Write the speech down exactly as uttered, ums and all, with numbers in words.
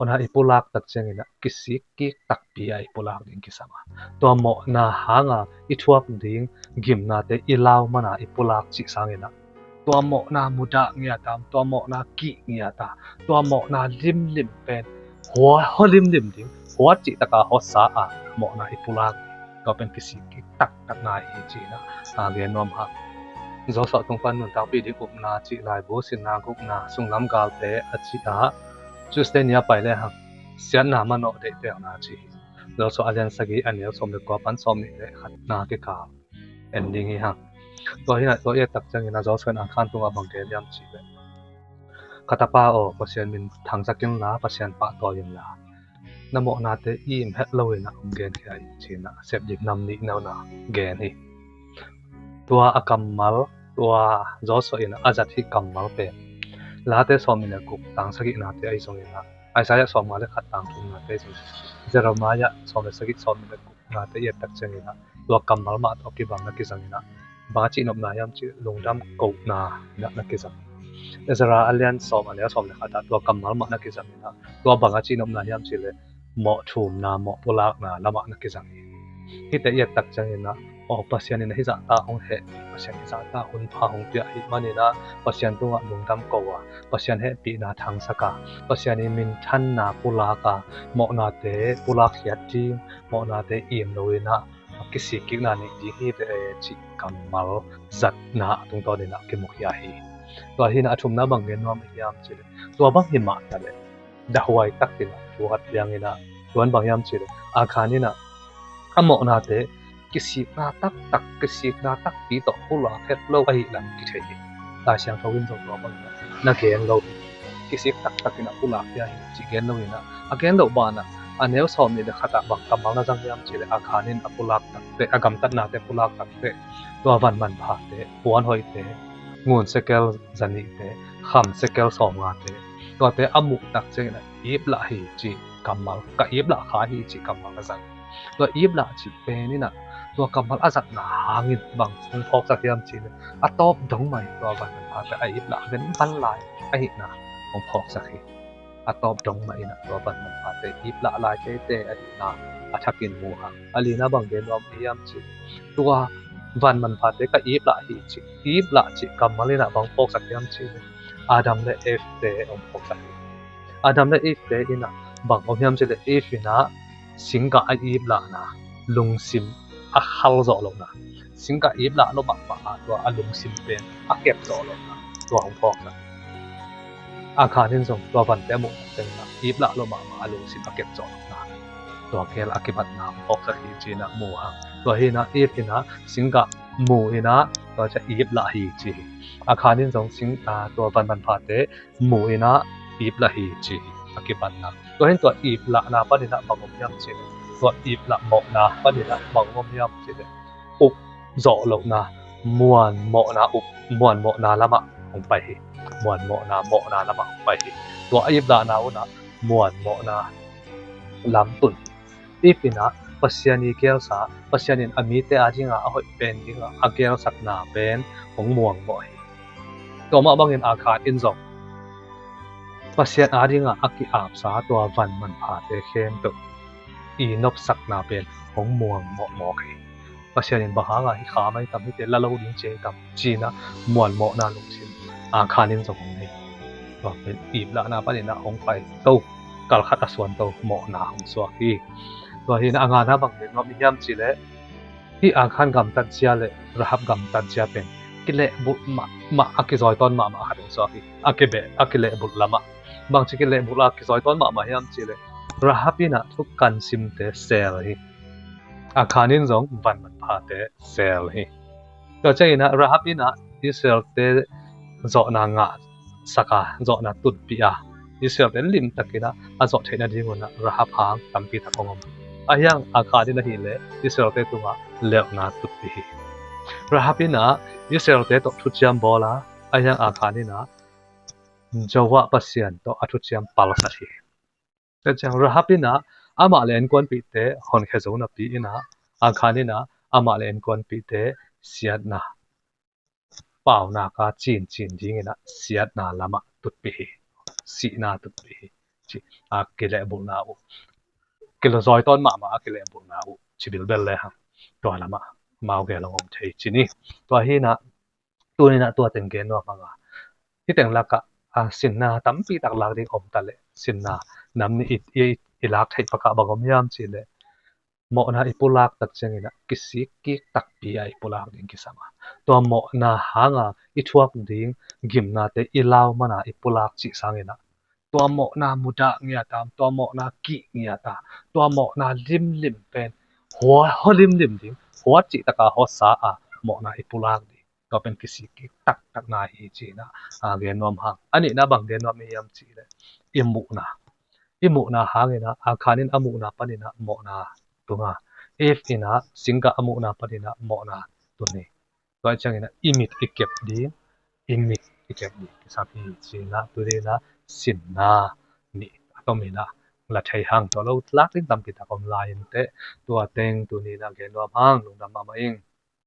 Mawhna i pulak tak ciangin ah kisik kik takpi a i pulak ding kisam a, tua mawhna hanga i thuak ding gimnate i lau mana i pulak cih sangin ah tua mawhna mudah ngiat a, tua mawhna kih ngiat a, tua mawhna limlim pen hua, hua limlim ding, hua cih taka hua sa a mawhna i pulak, tua pen kisik kik taktakna hi ci-in ah gen nuam hang. Joshua tung pan nuntakpih ding upna cih laibu sinna gukna, sunglam galte a cih ah Tuesday ni a pai le hang siatna manawh deihtelna ci hi. Joshua a lian sagih a neu sawm le kua pan sawm nih le khatna kikal en ding hi hang. Tua hi a, tua i et tak ciangin ah Joshua in Akhan tungah bang gen hiam cih leh, ka tapa aw, Pasian min thangsak inla, Pasian pahtawi inla, na mawhnate i im het loin ah hong genkhia in ci-in ah Sepdip nam nihna gen hi. Tua a kammal, tua Joshua in a zat hih kammal pen Late sawm nih le guk tang sagihnate ahi zongin ah, Isaiah sawm nga le khat tang thumnate ahi zongin, Jeremiah sawm le sagih sawm nih le guknate i et tak ciangin ah tua kammal mah tawh kibang na kizangin ah bang a cihnopna hiam cih leh lungdam kohna in ah na kizang. Ezra a lian sawm a neu sawm le khat ah tua kammal mah na kizangin ah tua bang a cihnopna hiam cih leh mawh thumna, mawh pulakna lamah na kizang hi. Hihte i et tak ciangin ah, aw, Pasian in hih zahta hong heh, Pasian hih zahta hun pha hong pia ahih manin ah Pasian tungah lungdam ko a, Pasian hehpihna thangsak a, Pasian i minthanna pulak a, mawhnate pulakkhiat ding, mawhnate im loin ah a kisik kikna neih ding hi ve cih kammal zatna a tungtawnin ah kimukhia hi. Tua hi-in ah a thumna bang gen nuam hiam cih leh, tua bang hi mah ta leh dahuai takin ah thu khat piangin ah, tua in bang hiam cih leh Akhan in ah a mawhnate kisikna taktak, kisikna takpi tawh pulak het lo ahih lam kithei hi. Lai Siangtho in zong tua bangin ah na gen lo hi. Kisik taktakin ah pulak hi a hi cih gen loin ah, a gen loh banah a neu sawm nih le khat ah bang kammal na zang hiam cih leh Akhan in a pulak takteh, a gamtatnate pulak takteh tua van manphate, puanhoihte, ngun sekel za nihte, kham sekel sawmngate, tuate a muh tak ciangin ah iplah hi cih kammal, ka iplah kha hi cih kammal na zang. Tua iplah cih pen in ah tua kammal a zatna hangin bang hong phawksak hiam cih leh, a tawp dong mah in tua van manphate a iplah venvan lai ahihna hong phawksak hi. A tawp dong mah in ah tua van manphate iplah lai teitei ahihna a thakin mu hang. A lina bang gen nuam hiam cih leh, tua van manphate ka iplah hi cih, iplah cih kammal in ah bang phawksak hiam cih leh, Adam le Eve te hong phawksak hi. Adam le Eve te in ah bang om hiam cih leh, Eve in ah singgah a iplahna, lungsim a khal zawh lohna, singgah iplah lo mahmah a tua a lungsim pen a kep zawh lohna, tua hong phawksak. Akhan in zong tua vante a muh tak ciangin ah iplah lo mahmah a lungsim a kep zawh lohna, tua gel a kibatna hong phawksak hi ci-in ah mu hang. Tua hi-in ah Eve in ah singgah mu in ah tua ciang iplah hi ci hi. Akhan in zong sing, ah, tua van manphate mu in ah iplah hi ci hi, a kibatna. Tua hi-in tua iplahna panin ah bang om hiam cih leh, tua iplah mawhna panin ah bang om hiam cih leh, up zawh lohna, muan mawhna, up, muan mawhna lamah hong pai hi. Muan mawhna, mawhna lamah hong pai hi. Tua a iplahna un ah muan mawhna lam tun hi. Eve in ah Pasian i gelsa, Pasian in a mite adinga a hoih pen dinga a gelsakna pen hong muangmawh hi. Tua mah bangin Akhan in zong Pasian adinga a ki-apsa tua van manphate khempeuh i nopsakna pen hong muangmawh mawk hi. Pasian in bang hanga hih kha mai tam, hihte la lo ding ci-a hi tam ci-in ah muanmawhna lungsim Akhan in zong hong nei. Tua pen iplahna panin ah hong pai to, kalkhat a suan to mawhna hong suak hi. Tua hi-in ah a ngana bang gen nuam hiam cih leh, hih Akhan gamtatzia le Rahab gamtatzia pen kilehbulh mahmah, a kizawitawn mahmah khat hong suak hi. A kibeh, a kilehbulh lamah. Bangci kilehbulh a kizawitawn mahmah hiam cih leh, Rahab in ah thukan simte sel hi. Akhan in zong van manphate sel hi. Tua ciangin ah Rahab in ah Israel-te zawhna ngahsak a, zawhna tutpih a, Israel-te limtakin ah a zawh theih nadingun ah Rahab hang tampi tak hong om. Ahi hang Akhan in ahih leh Israel-te tungah lelhna tutpih hi. Rahab in ah Israel-te tawh thuciam bawl a, ahi hang Akhan in ah Jehovah Pasian tawh a thuciam palsat hi. Tua ciang Rahab in ah amah le innkuanpihte honkhia zo napi in ah, Akhan in ah amah le innkuanpihte siatna, paunak a cincin dingin ah siatna lamah tutpih hi. Sihna tutpih hi. cih a kilehbulhna uh, kilawzawi tawn mahmah a kilehbulhna uh ci bilbel le hang. Tua lamah amau gel hong om thei ci ni. Tua hi inah tuni inah tua teng gen nuam hang a, hih teng lakah a sinna tampi tak lak ding om ta leh, sinna nam nih i, i, i lak theih pakah bang om hiam cih leh, mawhna i pulak tak ciang inah kisik kik takpi a i pulak ding kisam a, tua mawhna hanga i thuak ding gimnate i lau mana i pulak cih sang inah tua mawhna mudah ngiat a, tua mawhna kih ngiat a, tua mawhna limlim pen hua, hua limlim ding, hua cih taka hua sa a mawhna i pulak ding, tua pen kisik kik taktakna hi ci inah a gen nuam hang. A nihna bang gen nuam i hiam cih leh, i muhna, i muhna hang inah, a Khan in a muhna pan inah mawhna tun a, Eve inah singgah a muhna pan inah mawhna tun hi. Tua ciang inah i mit i kep ding, i mit i kep ding kisam hi ci inah tuni inah sinna nih a tom inah la thei hang. Tua lo lak ding tampi tak om lai inteh, tua teng tuni inah gen nuam hang. Lungdam mahmah ing.